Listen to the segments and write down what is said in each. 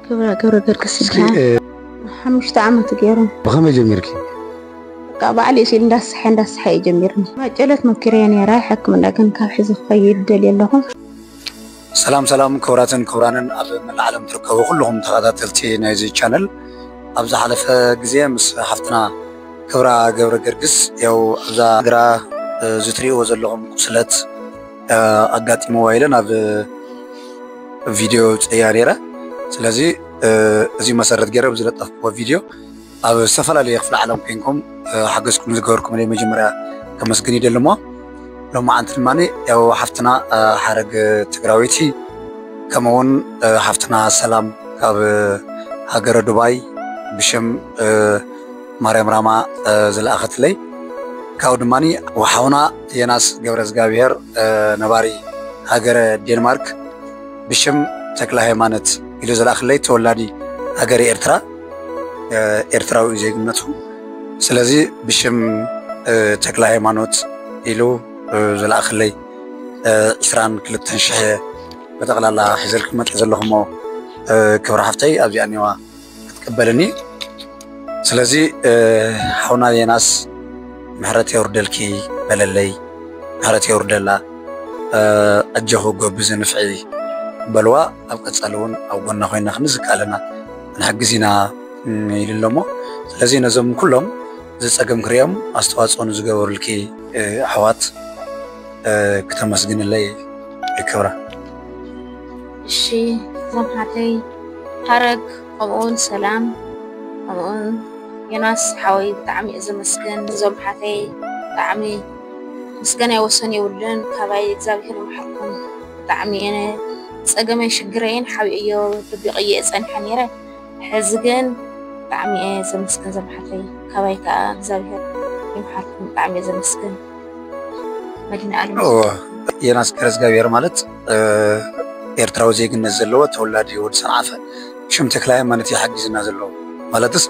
ግብረ ግብረ ገርግስ እስኪ ይበሃል። እ፣ ሓሙሽተ ዓመት ገይሩ። ብኸመይ ጀሚርኪ? በቃ ባዕሉ ኢሉ እንዳስሐ እንዳስሐ እዩ ጀሚርኒ። ማጨለት ሞኪረየ ነይረ፣ ሕክምና ግን ካብ ሕዚ ክኸይድ ደልየ ኣለኹ። ሰላም ሰላም፣ ክቡራትን ክቡራንን ኣብ መላእ ዓለም ትርከቡ ኩልኹም ተኸታተልቲ ናይዚ ቻነል፣ ኣብ ዝሓለፈ ግዜ ምስ ሓፍትና ክብራ ገብረ ገርግስ ያው ኣብዛ እግራ፣ እ፣ ዝትሪእዎ ዘለኹም ቁስለት፣ እ፣ ኣጋጢምዋ ኢለ ናብ ቪድዮ ጽያ ነይረ። ስለዚ፣ እ፣ እዚ መሰረት ገይረ ብዝለጠፍኩዎ ቪድዮ ኣብ ዝተፈላለየ ክፍለ ዓለም ኮንኩም፣ እ፣ ሓገዝኩም ዝገበርኩምለይ መጀመርያ ከመስግን ይደሊ እሞ፣ ሎማዓንቲ ድማ ያው ሓፍትና፣ እ፣ ሓረግ ትግራወይቲ፣ ከምኡውን፣ እ፣ ሓፍትና ሰላም ካብ ሃገረ ዱባይ ብሽም፣ እ፣ ማርያም ራማ፣ እ፣ ዝለኣኸትለይ። ካብኡ ድማ ሓውና የናስ ገብረ እግዚኣብሔር፣ እ፣ ነባሪ ሃገረ ዴንማርክ ብሽም ተክለ ሃይማኖት ኢሉ ዝለኣኸለይ፣ ተወላዲ ሃገረ ኤርትራ፣ እ፣ ኤርትራዊ እዩ ዜግነቱ። ስለዚ ብሽም፣ እ፣ ተክለ ሃይማኖት ኢሉ፣ እ፣ ዝለኣኸለይ፣ እ፣ ዕስራን ክልተን ሽሕ ብጠቕላላ ሒዘልኩም መጽእ ዘለኹሞ፣ እ፣ ክብሪ ሓፍተይ ኣብዚኣ እኒዋ ክትቅበልኒ። ስለዚ፣ እ፣ ሓውና የናስ ምሕረት የውርደልኪ በለለይ፣ ምሕረት የውርደላ። እ፣ ኣጆኹ ጎብዚ ንፍዒ በልዋ። ኣብ ቀጻሊ እውን ኣብ ጎና ኮይና ክንዝካለና ክንሕግዝ ኢና፣ እ፣ ኢሉ ኣለሞ። ስለዚ ነዞም ኩሎም እዚ ጸገም ክርእዮም ኣስተዋጽኦ ንዝገበሩልኪ፣ እ፣ ኣሕዋት፣ እ፣ ክተመስግንለይ ይክብራ። እሺ፣ እዞም ሓተይ ሓረግ፣ ከምኡውን ሰላም፣ ከምኡውን ዮናስ ሓወይ ብጣዕሚ እየ ዘመስግን። እዞም ሓተይ ብጣዕሚ ምስጋናይ ወሰን የብሉን። ካባይ እግዚኣብሔር ይምሓርኩም። ብጣዕሚ እየ ጸገመይ ሽግረይን ሓቢእዮ ደቢቐዮ እየ ጸኒሐ ነይረ። ሕዚ ግን ብጣዕሚ እየ ዘመስግን እዞም ሓተይ። ካባይ ከኣ እግዚኣብሔር ይምሓርኩም። ብጣዕሚ እየ ዘመስግን። መድህን ዓለም እዎ፣ የናስ ገብረ እግዚኣብሔር ማለት፣ እ፣ ኤርትራዊ ዜግነት ዘለዎ ተወላዲ ወዲ ሰንዓፈ ሽም ተክለ ሃይማኖት እዩ ሓጊዝና ዘለዎ። ማለትስ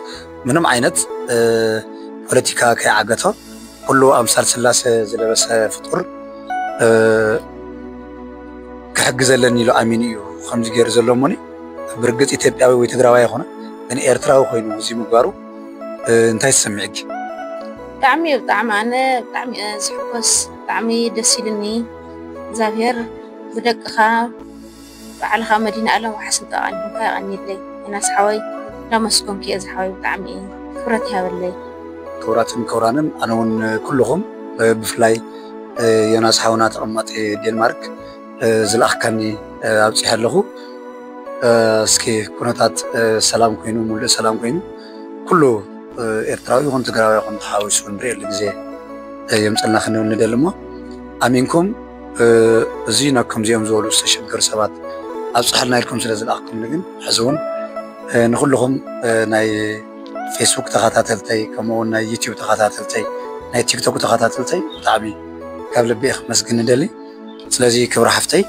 ምንም ዓይነት፣ እ፣ ፖለቲካ ከይዓገቶ ኩሉ ኣምሳል ስላሴ ዝለበሰ ፍጡር፣ እ፣ ክሕግዘለኒ ኢሉ ኣሚኑ እዩ ከምዚ ገይሩ ዘሎ እሞኒ። ብርግጽ ኢትዮጵያዊ ወይ ትግራዋይ ኣይኮነ፣ ግን ኤርትራዊ ኮይኑ እዚ ምግባሩ፣ እ፣ እንታይ ተሰሚዕኪ? ብጣዕሚ እዩ፣ ብጣዕሚ ኣነ ብጣዕሚ እየ ዝሕጎስ፣ ብጣዕሚ ደስ ኢሉኒ። እግዚኣብሔር ብደቅኻ ባዕልኻ መድህን ዓለም ዋሕስን ጠበቓን ይኹንካ፣ የቐንየለይ። ዮናስ ሓወይ እንዳመስገንኩ እየ ዝሓወይ፣ ብጣዕሚ እዩ ክብረት ይሃበለይ። ክቡራትን ክቡራንን፣ ኣነ እውን ኩልኹም፣ እ፣ ብፍላይ፣ እ፣ ዮናስ ሓውና ተቐማጢ ዴንማርክ፣ እ፣ ዝለኣኽካኒ፣ እ፣ ኣብፂሐ ኣለኹ። እ፣ እስኪ ኩነታት፣ እ፣ ሰላም ኮይኑ፣ ሙሉእ ሰላም ኮይኑ፣ ኩሉ፣ እ፣ ኤርትራዊ ይኹን ትግራዊ ይኹን ተሓዊሱ ንሪኤሉ ግዜ፣ እ፣ የምፀልና ክንብል ንደሊ እሞ፣ ኣሚንኩም፣ እ፣ እዚ ናብ ከምዚኦም ዝበሉ ዝተሸገሩ ሰባት ኣብፅሐልና ኢልኩም ስለ ዝለኣኽኩምኒ ግን፣ ሕዚ እውን፣ እ፣ ንኩልኹም፣ እ፣ ናይ ፌስቡክ ተኸታተልተይ፣ ከምኡ እውን ናይ ዩቲዩብ ተኸታተልተይ፣ ናይ ቲክቶክ ተኸታተልተይ ብጣዕሚ ካብ ልቢ እየ ክመስግን ንደሊ። ስለዚ ክብሪ ሓፍተይ፣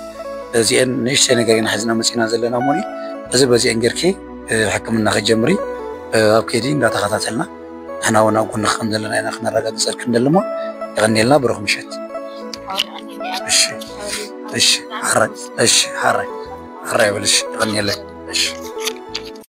እዚኤን ንእሽተይ ነገር ኢና ሒዝና መፂና ዘለና እሞኒ፣ እዚ በዚኤን ጌርኪ፣ እ፣ ሕክምና ከጀምሪ፣ እ፣ ኣብ ከይዲ እንዳተኸታተልና ንሕና እውን ኣብ ጎንኺ ከም ዘለና ኢና ክነረጋግፀልኪ ንደሊ እሞ፣ የቐንየልና፣ ብሩኽ ምሸት። እሺ፣ እሺ፣ ሓራይ፣ እሺ፣ ሓራይ፣ ሓራይ በል፣ እሺ፣ የቐንየለይ። እሺ።